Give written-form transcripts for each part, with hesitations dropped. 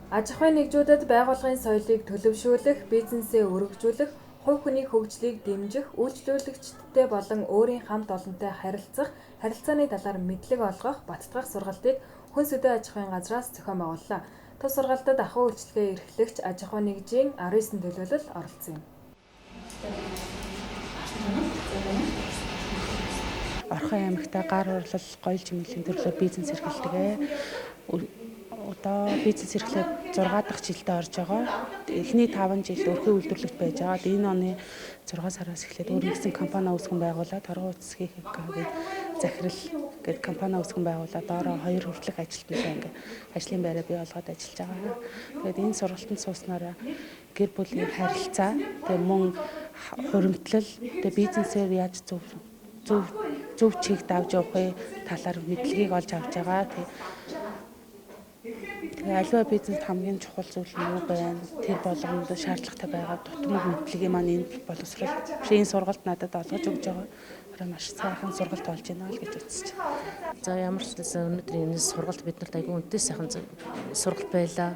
Аж ахуйн нэгжүүдэд байгууллагын соёлыг төлөвшүүлэх, бизнесээ өргөжүүлэх, хувь хүний хөгжлийг дэмжих, үйлчлүүлэгчидтэй болон өөрийн хамт олонтой харилцах, харилцааны талаар мэдлэг олгох, баттгах сургалтыг хүн хөдөө аж ахуйн газраас зохион байгууллаа. Төв сургалтад ахуй үйлчилгээ эрхлэгч аж ахуйн нэгжийн 19 төлөөлөл оролцсон юм. Орхон аймагта гар хурлал, гоёл чимэглэлийн төрлөөр бизнес эрхэлдэг. Одоо бизнес эрхлээд 6 дахь жилдээ орж байгаа. Эхний 5 жил өрхөн үйлдвэрлэгч байж байгаа. Энэ оны 6 сараас эхлээд өөр нэгсэн компани үүсгэн байгуулад Торгон утас ХХК-гийн захирал гээд компани үүсгэн байгуулад доороо 2 хүртэлх ажилтнтай ингээ ажлын байраа бий болгоод ажиллаж байгаа. Тэгээд энэ сургалтанд сууснараа гэр бүлийн харилцаа, тэгээд мөн хуримтлал, тэгээд бизнесээр яаж зөв чиг давж явах вэ талаар мэдлэгийг олж авч байгаа. Тэгээ аливаа бизнест хамгийн чухал зүйл нь юу байна? Тэр болгонд шаардлагатай байгаа дутмаг мэдлэгийн маань энэ боловсрол биш энэ сургалт надад олгож өгч байгаа. Маш сайхан сургалт болж байна л гэж үзэж байна. За ямар ч байсан өнөөдрийн энэ сургалт биднэрт айгүй үнэтэй сайхан сургалт байлаа.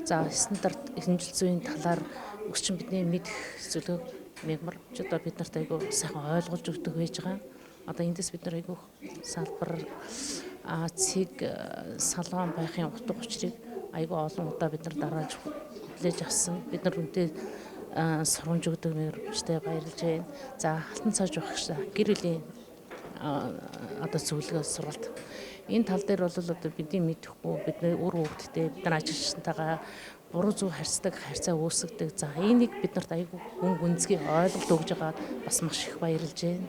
За стандарт хэмжилт зүйн талаар өсчин бидний мэдэх зүйлийг мягмар ч одоо биднэрт айгүй сайхан ойлгуулж өгдөг байж байгаа. Одоо эндээс бид нар айгүй салбар цэг салган байхын утга учирыг айгүй олон удаа бид нар дарааж хүлээж авсан. Бид нар үнтэй сургамж өгдөг мөрчтэй баярлж байна. За алтан цааж багш гэр бүлийн одоо зөвлөгөө сургалт. Энэ тал дээр бол одоо бидний мэдэхгүй бидний үр хөвгттэй бид нар ажилчтайгаа буруу зөв харьцдаг харьцаа үүсгдэг. За энийг бид нарт айгүй гүн гүнзгий ойлголт өгж байгаад бас маш их баярлж байна.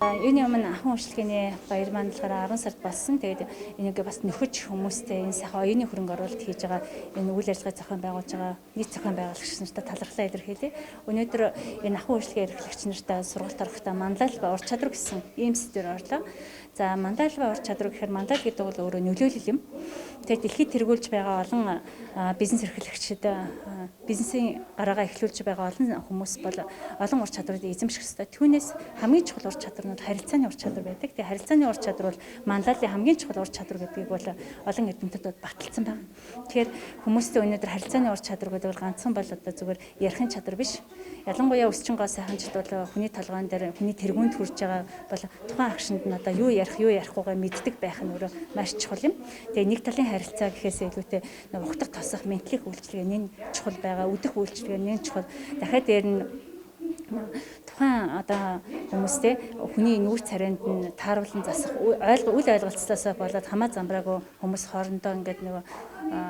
Юуны өмнө ахуйн үйлчилгээний баяр маань болохоор 10 сард болсон. Тэгээд энийг бас нөхөж хүмүүстэй энэ сайхан оюуны хөрөнгө оруулалт хийж байгаа энэ үйл ажиллагааг зохион байгуулж байгаа нийт зохион байгуулагч нартай талархлаа илэрхийлье. Өнөөдөр энэ ахуйн үйлчилгээ эрхлэгч нартай сургалт орохдоо манлайл ба ур чадвар гэсэн ийм сэдвээр орлоо. За манлайл ба ур чадвар гэхээр манлайл гэдэг бол өөрөө нөлөөлөл юм. Тэгээд дэлхийд тэргүүлж байгаа олон бизнес эрхлэгчид, бизнесийн гараагаа эхлүүлж байгаа олон хүмүүс бол олон ур чадварыг эзэмших ёстой. Түүнээс хамгийн чухал ур чадвар нь харилцааны ур чадвар байдаг. Тэгээд харилцааны ур чадвар бол манлайллын хамгийн чухал ур чадвар гэдгийг бол олон эрдэмтэд баталсан байна. Тэгэхээр хүмүүстэй өнөөдөр харилцааны ур чадвар гэдэг бол ганцхан бол одоо зүгээр ярихын чадвар биш. Ялангуяа өсчин гоо сайханчд бол хүний толгоон дээр хүний тэргуунд хүрж байгаа бол тухайн агшинд нь одоо юу ярих, юу ярихгүйгээ мэддэг байх нь өөрөө маш чухал юм. Тэгээ нэг талын харилцаа гэхээс илүүтэй ухтах тосох мэдлэг үйлчилгээ нэн чухал байгаа, үдэх үйлчилгээ нэн чухал. Дахиад дээр нь тухайн одоо хүмүүстэй хүний нүүр царайнд нь тааруулан засах үл ойлголцлоосоо болоод хамаа замбраагүй хүмүүс хоорондоо ингээд нөгөө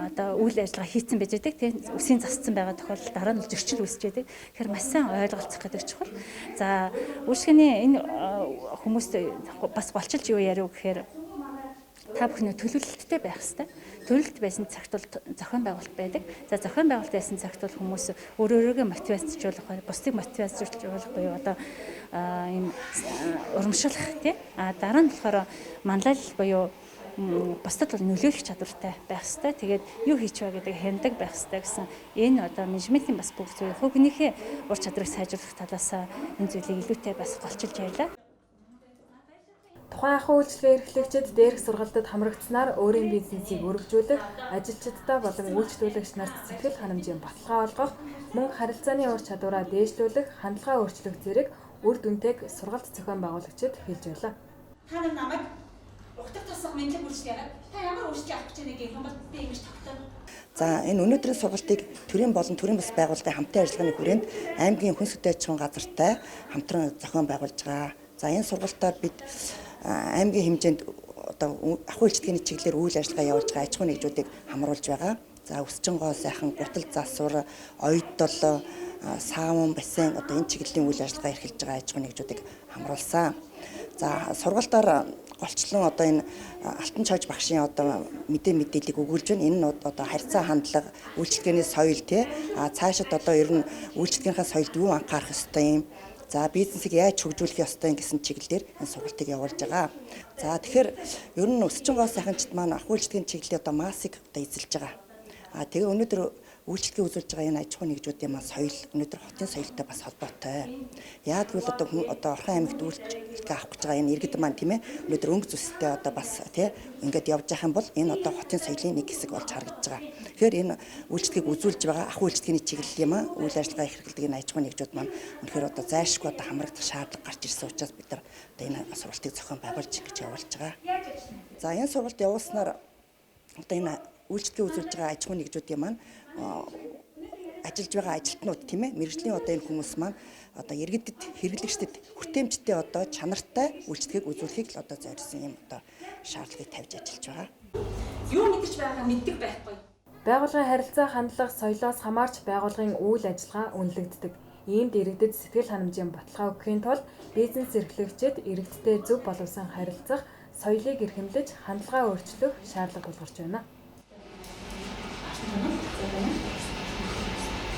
одоо үйл ажиллагаа хийцэн байж байдаг. Тэгээ үсийн засцсан байгаа тохиолдолд дараа нь зөрчил үүсч байдаг. Тэгэхээр маш сайн ойлголцох гэдэг чухал. За үйлчилгээний энэ хүмүүст бас голчилж юу яриу гэхээр та бүхэн төлөвлөлттэй байх ёстой. Төлөвлөлт байсан цагт бол зохион байгуулалт байдаг. За зохион байгуулалт байсан цагт бол хүмүүс өөр өөрийгөө мотивацжуулах, бусдыг мотивацжуулах буюу одоо ийм урамшуулах тий. А дараа нь болохоор манлайлал буюу бусдад бол нөлөөлөх чадвартай байх ёстой. Тэгээд юу хийч вэ гэдэг хяндаг байх ёстой гэсэн энэ одоо менежментийн бас бүх зүйл хувь хүнийхээ ур чадварыг сайжруулах талаас энэ зүйлийг илүүтэй бас голчилж ярьлаа. Тухайн ахуй үйлчилгээ эрхлэгчид дээрх сургалтад хамрагдсанаар өөрийн бизнесийг өргөжүүлэх, ажилчидтай болон үйлчлүүлэгч нарт сэтгэл ханамжийн баталгаа олгох, мөн харилцааны ур чадвараа дээшлүүлэх, хандлагаа өөрчлөх зэрэг үр дүнтэйг сургалт зохион байгуулагчид хэлж байлаа. Та нар намайг ухтах тосох мэдлэг үйлчилгээгээр та ямар үйлчилгээ авах гэж байна гэх юм бол би ингэж тогтооно. За энэ өнөөдрийн сургалтыг төрийн болон төрийн бус байгууллагын хамтын ажиллагааны хүрээнд аймгийн хүн хөдөө аж ахуйн газартай хамтран зохион байгуулж байгаа. За энэ сургалтаар бид аймгийн хэмжээнд одоо ахуй үйлчилгээний чиглэлээр үйл ажиллагаа явуулж байгаа аж ахуйн нэгжүүдийг хамруулж байгаа. За өсчин гоо сайхан, гутал засвар, оёдол, сааван, бассейн одоо энэ чиглэлийн үйл ажиллагаа эрхэлж байгаа аж ахуйн нэгжүүдийг хамруулсан. За сургалтаар голчлон одоо энэ Алтан чойж багшийн одоо мэдээллийг өгүүлж байна. Энэ нь одоо харьцаа хандлага, үйлчилгээний соёл тий. А цаашид одоо ер нь үйлчилгээнийхээ соёлд юу анхаарах ёстой юм. За бизнесийг яаж хөгжүүлэх ёстой гэсэн чиглэлээр энэ сургалтыг явуулж байгаа. За тэгэхээр ер нь өсчин гоо сайханчид маань ахуй үйлчилгээний чиглэлийн одоо массыг одоо эзэлж байгаа. А тэгээ өнөөдөр Үйлчилгээ үзүүлж байгаа энэ аж ахуйн нэгжүүдийн маань соёл өнөөдөр хотын соёлтой бас холбоотой. Яагад гэвэл одоо хүн одоо Орхон аймагт үйлчилгээ авах гэж байгаа энэ иргэд маань, тийм ээ, өнөөдөр өнгө зүйтэй одоо бас тий ингээд явж явах юм бол энэ одоо хотын соёлын нэг хэсэг болж харагдаж байгаа. Тэгэхээр энэ үйлчилгээг үзүүлж байгаа ахуй үйлчилгээний чиглэл юм аа үйл ажиллагаа эрхэлдэг энэ аж ахуйн нэгжүүд маань үнэхээр одоо зайлшгүй одоо хамрагдах шаардлага гарч ирсэн учраас бид нар одоо энэ сургалтыг зохион байгуулж ингэж явуулж байгаа. За, энэ сургалт явуулснаар одоо энэ үйлчилгээ үзүүлж байгаа аж ахуйн нэгжүүдийн маань ажиллаж байгаа ажилтнууд, тийм ээ, мэргэжлийн одоо энэ хүмүүс маань одоо иргэдэд, хэрэглэгчдэд хүртээмжтэй, одоо чанартай үйлчилгээг үзүүлэхийг л одоо зорьсон юм одоо шаардлагыг тавьж ажиллаж байгаа. Юу мэдэрч байгаагаа мэддэг байхгүй. Байгууллагын харилцаа хандлага соёлоос хамаарч байгууллагын үйл ажиллагаа үнэлэгддэг. Иймд иргэдэд сэтгэл ханамжийн баталгаа өгөхийн тулд бизнес эрхлэгчид иргэдтэй зөв боловсон харилцах соёлыг эрхэмлэж, хандлагаа өөрчлөх шаардлага тулгарч байна.